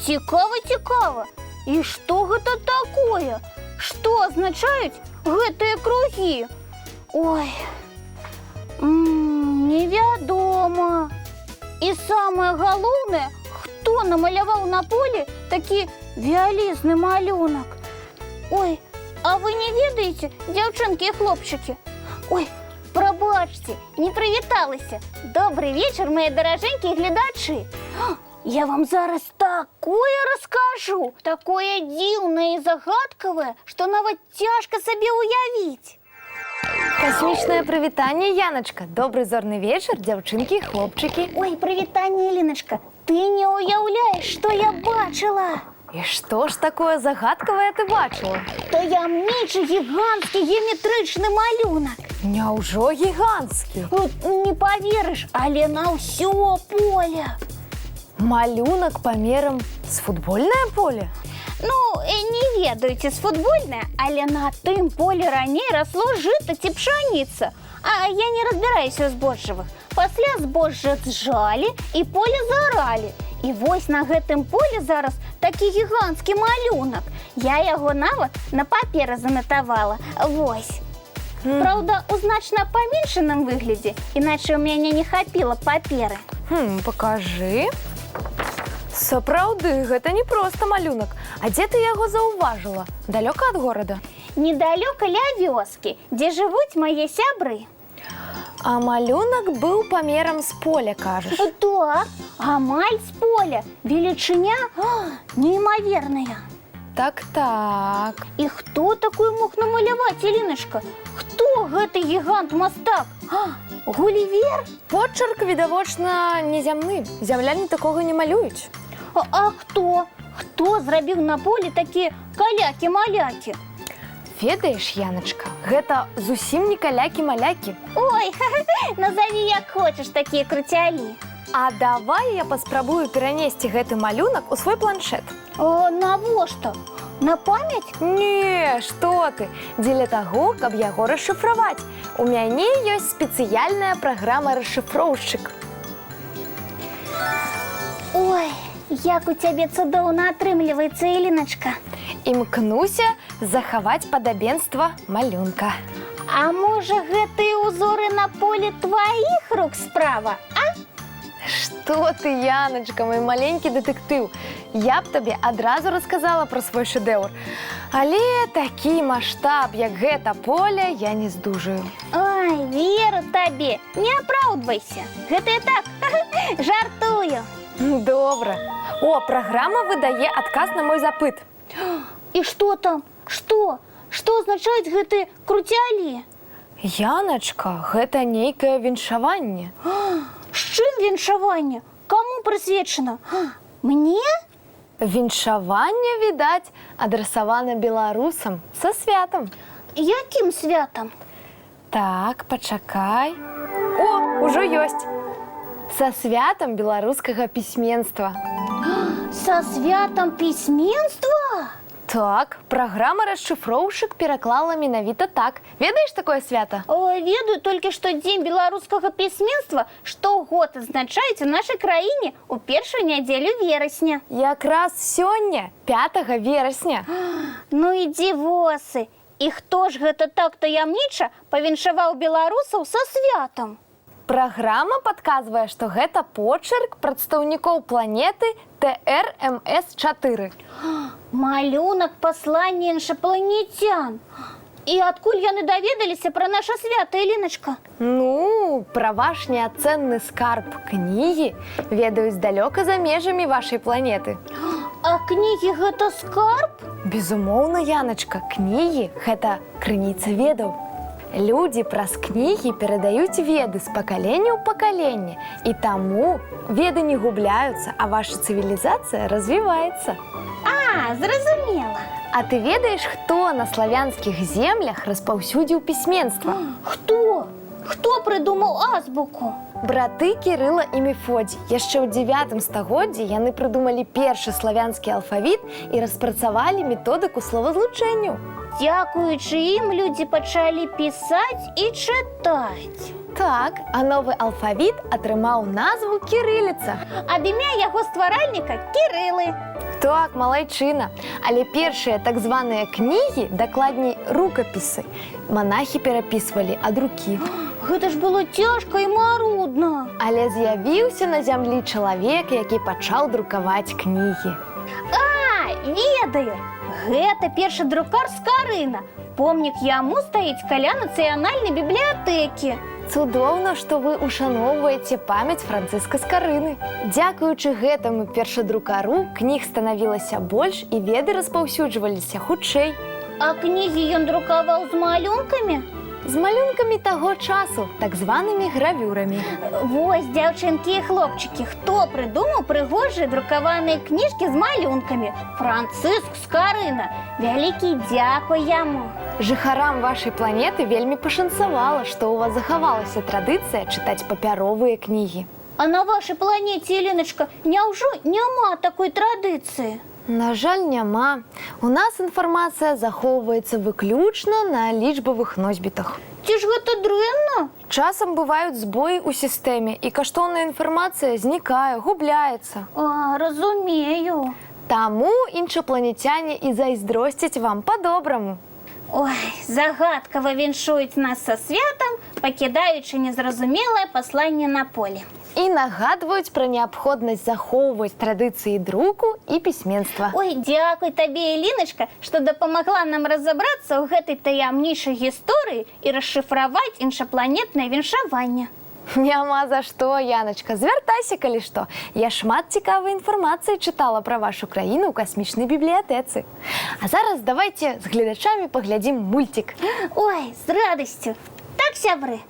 Цікава, цікава. І што гэта такое? Што азначаюць гэтыя кругі? Ой, невядома. І самае галоўнае, хто намаляваў на полі такі вялізны малюнак? Ой, а вы не ведаеце, дзяўчынкі і хлопчыкі? Ой, прабачце, не прывіталася. Добры вечар, мае даражэнькія гледачы. А, я вам зараз такое раскажу, такое дзіўнае і загадкавае, што нават цяжка сабе ўявіць. Касмічнае прывітанне, Яначка. Добры зорны вечар, дзяўчынкі і хлопчыкі. Ой, прывітанне, Аліначка. Ты не ўяўляеш, што я бачыла. І што ж такое загадкавае ты бачыла? Таямнічы гіганцкі геаметрычны малюнак. Няўжо гіганцкі? Ну, не паверыш, але на ўсё поле. Малюнак памерам з футбольнае поле? Ну, не ведаю, ці з футбольнае, але на тым полі раней расло жыта ці пшаніца. А я не разбіраюся ў збожжавых. Пасля збожжа зжалі і поле заралі. І вось на гэтым полі зараз такі гіганцкі малюнак. Я яго нават на паперы занатавала. Вось. Праўда, у значна паменшаным выглядзе, іначай у мяне не хапіла паперы. Хм, пакажы. Сапраўды, гэта не проста малюнак. А дзе ты яго заўважыла? Далёка ад горада? Недалёка ля вёскі, дзе жывуць мае сябры. А малюнак быў памерам з поля, кажаш. Так, амаль з поля. Велічыня неймаверная. Так. І хто такое мог намаляваць, Аліначка? Хто гэты гігант-мастак? А, Гулівер? Почырк відавочна незямны. Зямляне такога не малююць. А хто? Хто зрабіў на полі такія калякі-малякі? Ведаеш, Яначка, гэта зусім не калякі-малякі. Ой, назаві як хочаш такія круцялі. А давай я паспрабую перанесці гэты малюнак у свой планшет. О, навошта? На памяць? Не, што ты? Дзеля таго, каб яго расшыфраваць. У мяне ёсць спецыяльная праграма расшыфроўшчык. Ой, як у цябе цудоўна атрымліваецца, Эліначка. Імкнуся захаваць падабенства малюнка. А можа, гэтыя ўзоры на полі тваіх рук справа, а? Што ты, Яначка, мой маленькі дэтэктыў. Я б табе адразу расказала пра свой шэдэўр. Але такі маштаб, як гэта поле, я не здужаю. Ай, веру табе, не апраўдвайся. Гэта я так, жартую. Добра. О, праграма выдае адказ на мой запыт. І што там? Што? Што азначаюць гэтыя круцялі? Яначка, гэта нейкае віншаванне. З чым віншаванне? Каму прысвечана? Мне? Віншаванне, відаць, адрасавана беларусам са святам. Якім святам? Так, пачакай. О, ужо ёсць. Са святам беларускага пісьменства. Са святам пісьменства? Так, праграма расшыфроўшчык пераклала менавіта так. Ведаеш такое свята? О, ведаю толькі, што дзень беларускага пісьменства штогод адзначаюць у нашай краіне ў першую нядзелю верасня. Якраз сёння, 5 верасня. Ну і дзівосы. І хто ж гэта так таямніча павіншаваў беларусаў са святам? Праграма падказвае, што гэта почырк прадстаўнікоў планеты ТРМС4. Малюнак паслання іншапланецян. І адкуль яны даведаліся пра наша свята, Эліначка? Ну, пра ваш неацэнны скарб кнігі ведаюць далёка за межамі вашай планеты. А кнігі гэта скарб? Безумоўна, Яначка, кнігі гэта крыніца ведаў. Людзі праз кнігі перадаюць веды з пакалення ў пакаленне, і таму веды не губляюцца, а ваша цывілізацыя развіваецца. А, зразумела. А ты ведаеш, хто на славянскіх землях распаўсюдзіў пісьменства? Хто? Хто прыдумаў азбуку? Браты Кірыла і Мефодзій. Яшчэ ў 9 стагоддзі яны прыдумалі першы славянскі алфавіт і распрацавалі методыку словазлучэнняў. Дзякуючы ім людзі пачалі пісаць і чытаць. Так, а новы алфавіт атрымаў назву кірыліца. Ад імя яго стваральніка Кірылы. Так, малайчына. Але першыя так званыя кнігі, дакладней, рукапісы, манахі перапісвалі ад рукі. Гэта ж было цяжка і марудна. Але з'явіўся на зямлі чалавек, які пачаў друкаваць кнігі. А, ведаю. Гэта першы друкар Скарына. Помнік яму стаіць каля нацыянальнай бібліятэкі. Цудоўна, што вы ушаноўваеце памяць Францыска Скарыны. Дзякуючы гэтаму першадрукару кніг станавілася больш і веды распаўсюджваліся хутчэй. А кнігі ён друкаваў з малюнкамі? З малюнкамі таго часу, так званымі гравюрамі. Вось, дзяўчынкі і хлопчыкі, хто прыдумаў прыгожыя друкаваныя кніжкі з малюнкамі? Францыск Скарына. Вялікі дзякуй яму. Жыхарам вашай планеты вельмі пашанцавала, што ў вас захавалася традыцыя чытаць папяровыя кнігі. А на вашай планеце, Еленачка, няўжо няма такой традыцыі? На жаль, няма. У нас інфармацыя захоўваецца выключна на лічбавых носьбітах. Ці ж гэта дрэнна? Часам бываюць збоі ў сістэме, і каштоўная інфармацыя знікае, губляецца. А, разумею. Таму іншапланецяне і зайздросцяць вам па-добраму. Ой, загадкава віншуюць нас са святам, пакідаючы незразумелае пасланне на полі. І нагадваюць пра неабходнасць захоўваць традыцыі друку і пісьменства. Ой, дзякуй табе, Еліначка, што дапамагла нам разабрацца ў гэтай таямнейшай гісторыі і расшыфраваць іншапланетнае віншаванне. Няма за што, Яначка, звяртайся, калі што. Я шмат цікавай інфармацыі чытала пра вашу краіну ў касмічнай бібліятэцы. А зараз давайте з гледачамі паглядзім мульцік. Ой, з радасцю. Так, сябры?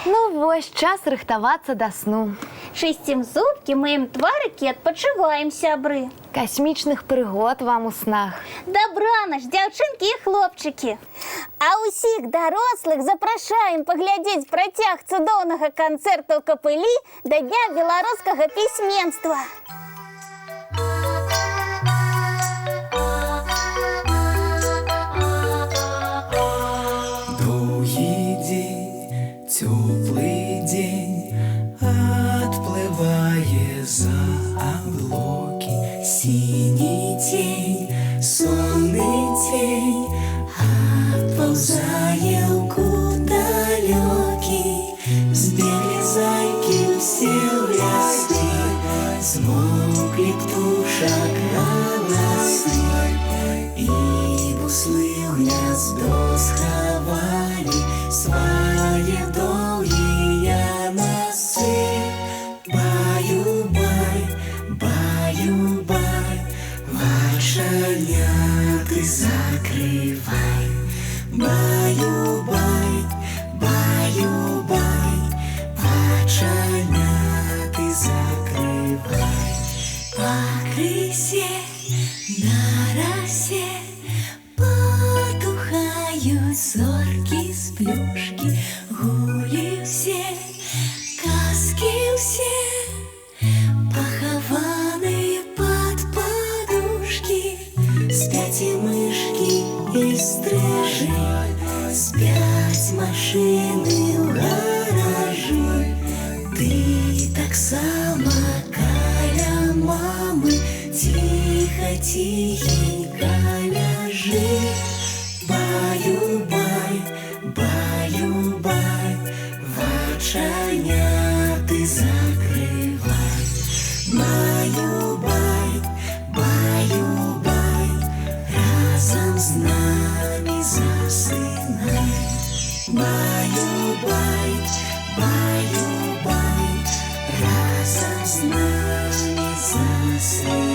Ну вось, час рыхтавацца да сну. Чысцім зубкі, мыем тварыкі, адпачываем, сябры. Касмічных прыгод вам у снах. Дабранач, дзяўчынкі і хлопчыкі. А ўсіх дарослых запрашаем паглядзець працяг цудоўнага канцэрту ў Капылі да Дня беларускага пісьменства. Доўгі дзень, цёплы дзень адплывае за аблокі. Сіні цень, сонны цень адпаўзае ў кут далёкі. Збеглі зайкі ўсе ў лясы, змоўклі птушак галасы. І буслы ў гняздо схавалі свае доўгія насы. Баю-бай, баю-бай, вачаняты закрывай. Баю-бай, баю-бай, вачаняты закрывай. Пакрысе на расе потухаюць зоркі сплюшкі, гулі ўсе, казкі ўсе, пахаваныя пад падушкі. Спяць і мышкі, і стрыжы, спяць машыны ў гаражы. Ты таксама каля мамы ціха, ціхенька ляжы. Баю-бай, баю-бай, вачаняты закрывай. Баю-бай, баю-бай, разам з намі засынай. Баю-бай, баю-бай, разам з намі засынай.